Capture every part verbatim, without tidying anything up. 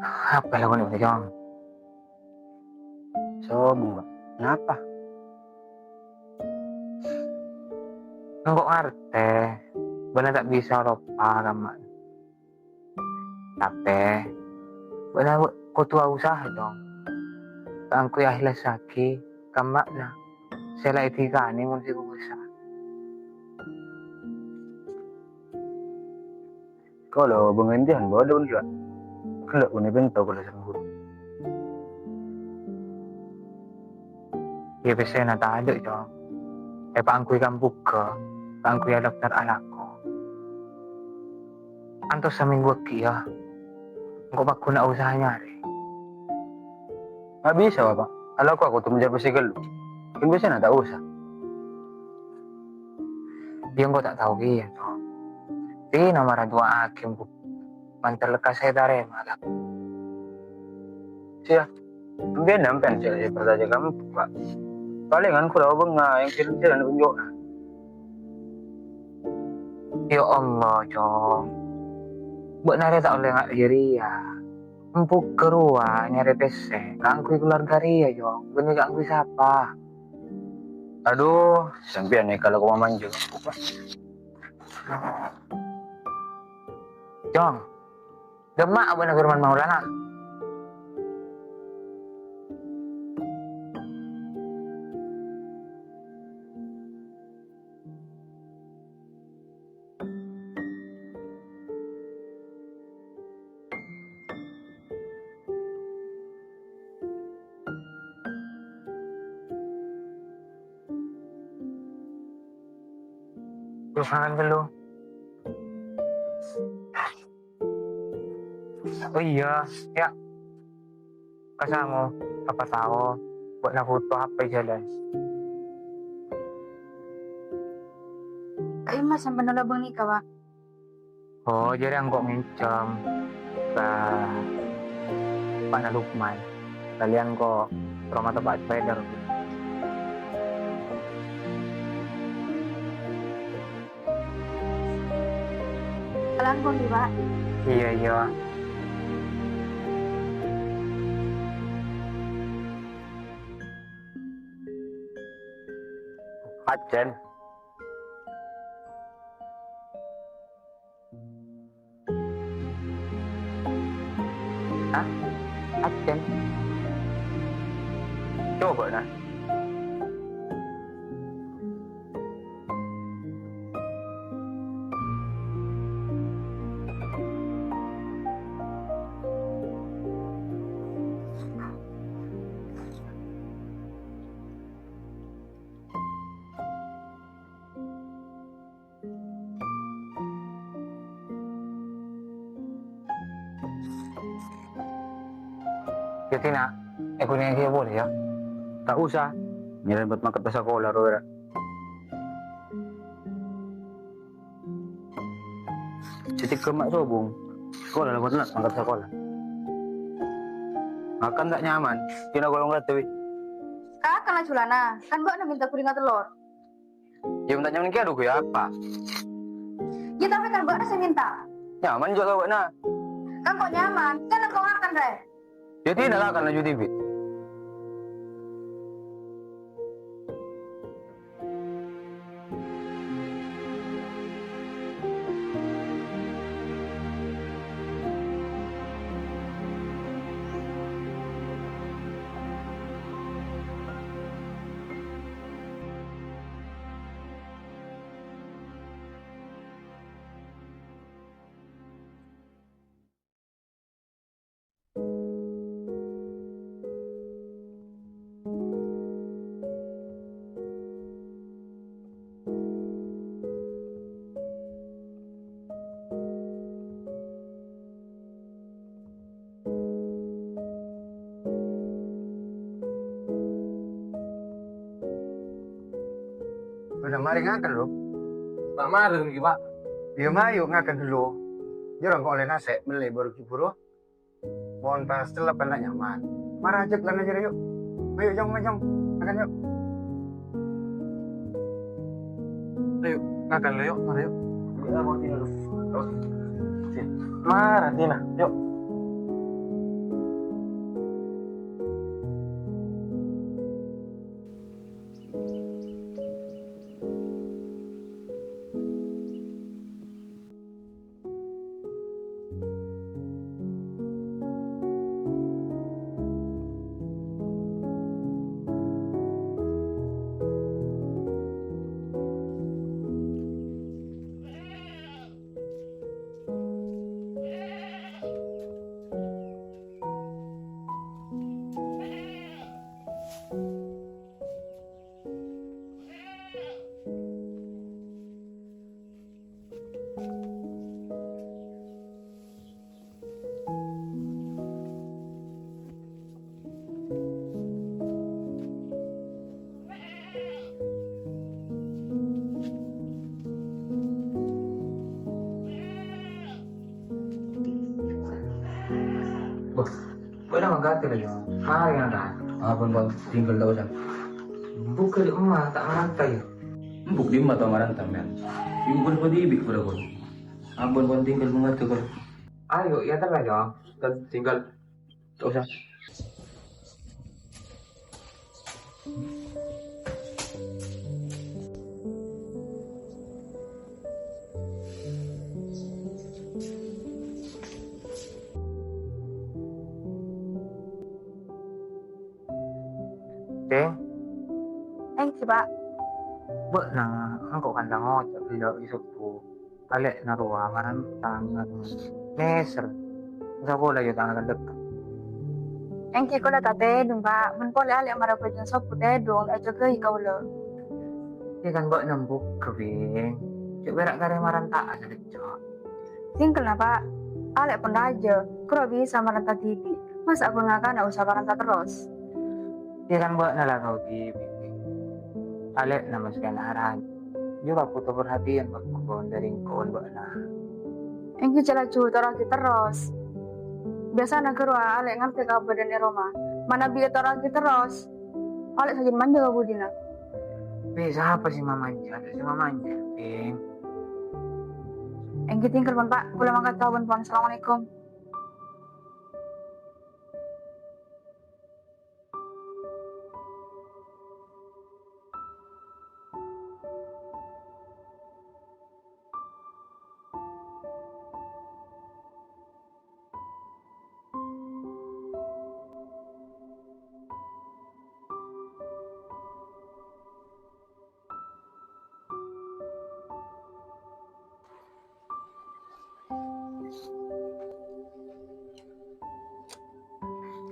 Apa lakona, Cong? Sobung, Pak. Kenapa? Engko' ngartè, bâ'na ta' bisa loppa ka emma'. Tapè, bâ'na kodhu aosaha, Cong, kaangghuy aèhlassaghi ka emma'na sè la èdhikanè mon sè kobâsa. Kaulâ bângaèn tèyan bâdâ, Pak. Ghellâ' ponè pènto kaulâ sareng ghuru. Iyâ, pèssèna tadâ', Cong. Èpaangghuy ka embughâ, kaangghuy adaftar alako. Antos samènggu aghi', yâ. Engko' pagghun aosaha nyarè. Ma' bisa, Bapak. Alako kodhu mèjâr pèssè ghâllu. Kan pèssèna ta' osa. Iyâ, engko' ta' tao kèya, Cong. Dina mara du'aaghi embu-, mandhâr lekkas sè ètarèma, la. Siya, sampèyan, sampèyan sè, sè parcajâ ka embu, Pak. Palèngan ghuru bângaèn sè, sè, sè, Ya Allah, Cong. Bâ'na rè ta' ollè nga' jârèya. Embughâ rowa nyarè pèssè kaangghuy keluarga rèya, Cong. Bânnè kaangghuy sapa? Adu, sampèyan nèka la koma manjeng. Cong, dâmma'a bâ'na Firman Maulana. Terus mangan dulu. Oh iyâ, yâ. Kasango, sapa tao, bâ'na bhuto apa è jhâlân. Ka'imma sampèyan ollè bângèka, Pak? Oh, jârèya engko' ngènjhâm ka eppa'na Lukman. Kalèyan engko' roma teppa' spider. Langkong, Pak. Iyâ, iyâ. Ajjhân. Hah? Ajjhân? Coba, nah. Yâ, Tina, èghunèyaghi polè, yâ. Ta' osa. Nyarè bât mangkat ka sakola, rowa. Sè tèghâ ma' sobung. Sakola la bât mangkat sakola. Ngakan ta' nyaman. Tina golong rata, wi. Kakana Julana, kan bâ'na mènta ghurèngnga tellor. Yâ, mènta nyaman kèya, adu, yâ apa? Yâ, tapè kan bâ'na sè mènta. Nyaman jhuwa ka bâ'na. Kan engko' nyaman, kan engko' ngakan, rè. Yâ, tina ngakan laju dhibi'. Bâdâ marè ngakan, Lo. Ta' marè, ghi, Pak. Iyâ, mayu ngakan ghâllu. Jhâ' rèng engko' ollè nasè', mellè buru-buru. Mon pas cellep kan ta' nyaman. Mara ajâk lana jârèya, yu'. Ayo, Jong, Jong. Ngakan, yu'. Ayo, ngakan, Lo, yu'. Mara, yu'. Mara, Tina, yu'. Wah, bâ'na mangkatè la, Jong? Arè, Ra. Ampon, pon, tinggal ta' osa. Buk ka dimma, ta' maranta, yâ? Buk dimma ta' maranta, men. Ibu berpodi bik pura-pura. Ampon, pon, tinggal mangkatè, pon. Ayo, yâ, ta' la, Jong. Tinggal ta' osa. Ding? Èngghi, Pa'. Bâ'na engko' kan la ngoca' ghellâ' è sobbhu. Alè'na rowa maranta nèser. Sakola yâ ta' ngalè'è. Èngghi kaulâ ta' tèdung, Pa'. Mon polè alè' mara bâjâng sobbhu tèdung, èjâgâi kaulâ. Yâ kan bâ'na buk, Bhing. Jhâ' pèra' karè maranta'a sakejjhâ'. Sèngghâna, Pa'. Alè' pon rajâ, kèra bisa maranta dhibi'. Masa' bân ngakana osa maranta terros? Yâ kan bâ'na la tao dhibi', Bhing. Alè'na maskè na' rajâ. Jhâ' bâ' bhuto parhatèyan, Pa', dhâri engko' bân bâ'na. Èngghi jhâ' laju torraghi terros. Biyasana ghâruwa alè' ngartè kabâdâ'ân è roma. Manabi ètorraghi terros, alè' sajân manja ka budina. Bhing, sapa sè mamanja? Sè mamanja, Bhing. Èngghi tinggal, pon, Pa'. Kaulâ mangkat, pon, pon. Assalamualaikum.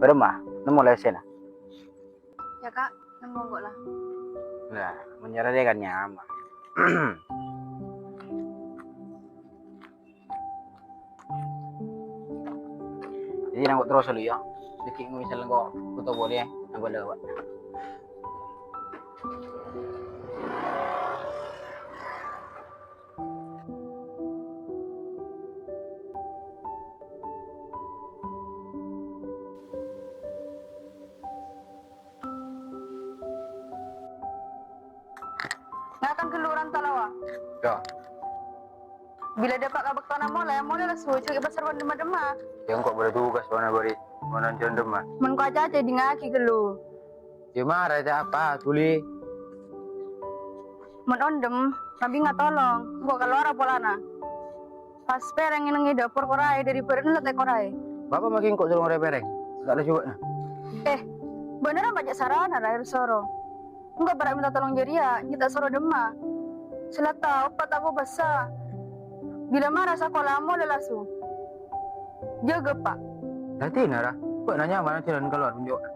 Bârâmma, nemmo la essèna? Yâ, Ka', nemmo engko' la. Lah, mon nyarè kan nyaman. Jadi, nangko' terros lu, yâ. Dâgghi' misal nangko' foto polè, nangko' lewat. Ngakan ghâllu ranta la, wa. Yâ. Bilâ dâpa' ka bâktona molè, molè la sojhu è pasar bân dimma-dimma. Yâ, engko' bâdâ tugas bân bâri', mon onjhân dimma. Mon ko' acaca èdingngaghi ghâllu. Yâ, mara ca' apa, dhuli. Mon ondhem, mabinga tolong, engko' kalowara polana. Pas pèrèng ngènèng è dâpor koraè, dâri bârâ'na la ta' koraè. Bapa' maghi engko' soro ngorè pèrèng, ta' la jhuwâ'na. Eh, bâ'na ra ma' jhâ' sarana ra èsoro. Engko' para' mènta tolong jârèya, nyè ta' soro dimma. Sè la tao, pa' ta' kobâsa. Bilâ mara sakola molè langsung. Jâgâ, Pa'. Dhâddhina ra, bâ'na nyamana jhâlân kalowar bân jhuwâ'na.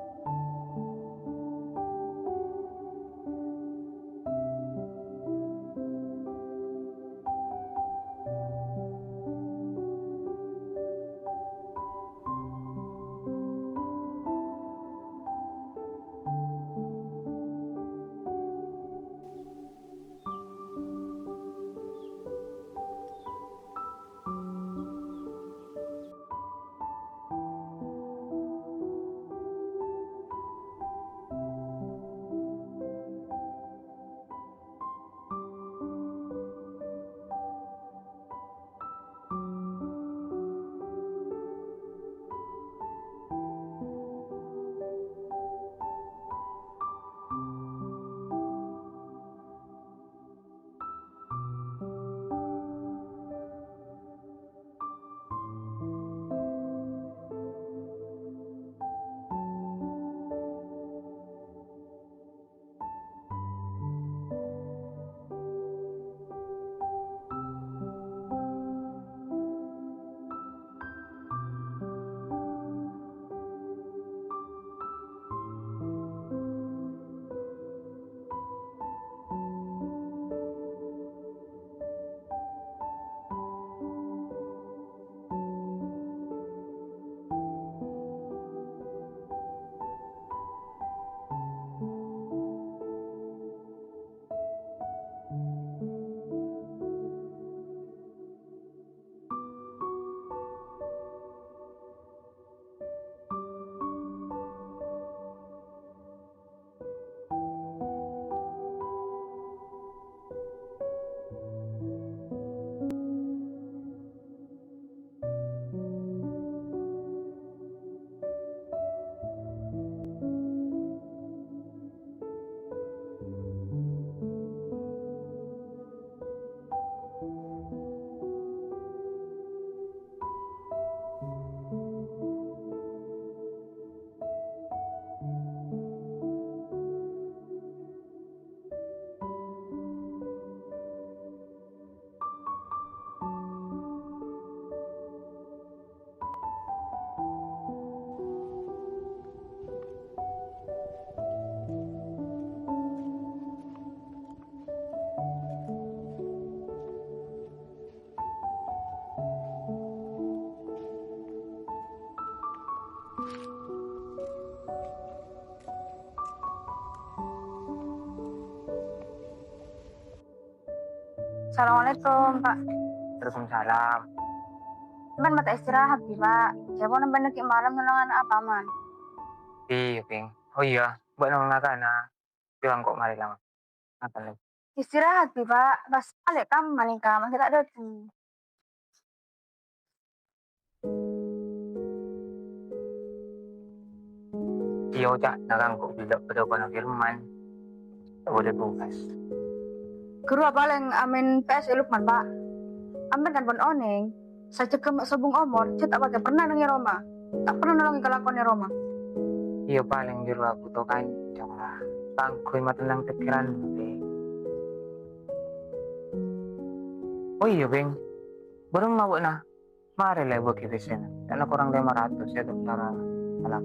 Assalamualaikum, Pak. Waalaikumsalam. Sampèyan ma' ta' istirahat, Bi, Pak. Jhâ' pon sampèyan ghi' malem nolongan apa, Man? Iyâ, Bhing. Oh iyâ, bâ'na ngakana. Iyâ, engko' marè la, Man. Ngakan lagi. Istirahat, Bi, Pak. Pas alè' kamma nèka, mangkè ta' dâteng. Iyâ, ca'na kangko bilâ padâ kono Firman. Udah tugas. Ghâruwa palèng amèn P S è Lukman, Pak. Amèn kan pon onèng, sajjhegghâ ma' sobung omor, jhâ' ta' pakè perna neng è roma. Ta' perna nolongè kalakowan è roma. Iyâ, palèng ghâruwa bhuto kanca. Kaangghuy matennang pèkkèran, Bhing. Oh iyâ, Bhing. Bârâmma bâ'na? Marè la èbâghi pèssèna. Ca'na korang lèma ratos, yâ, Dokter. Salam.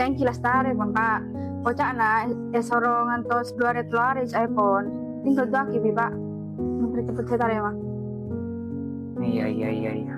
Yang jelas tarè, Bang, Kak. Koca'na èsoro ngantos du arè tello arè ca'èpon. Tinggal du'aaghi, Bi, Pak. Mangkèn cepet sè tarèma. Iyâ, iyâ, iyâ, iyâ.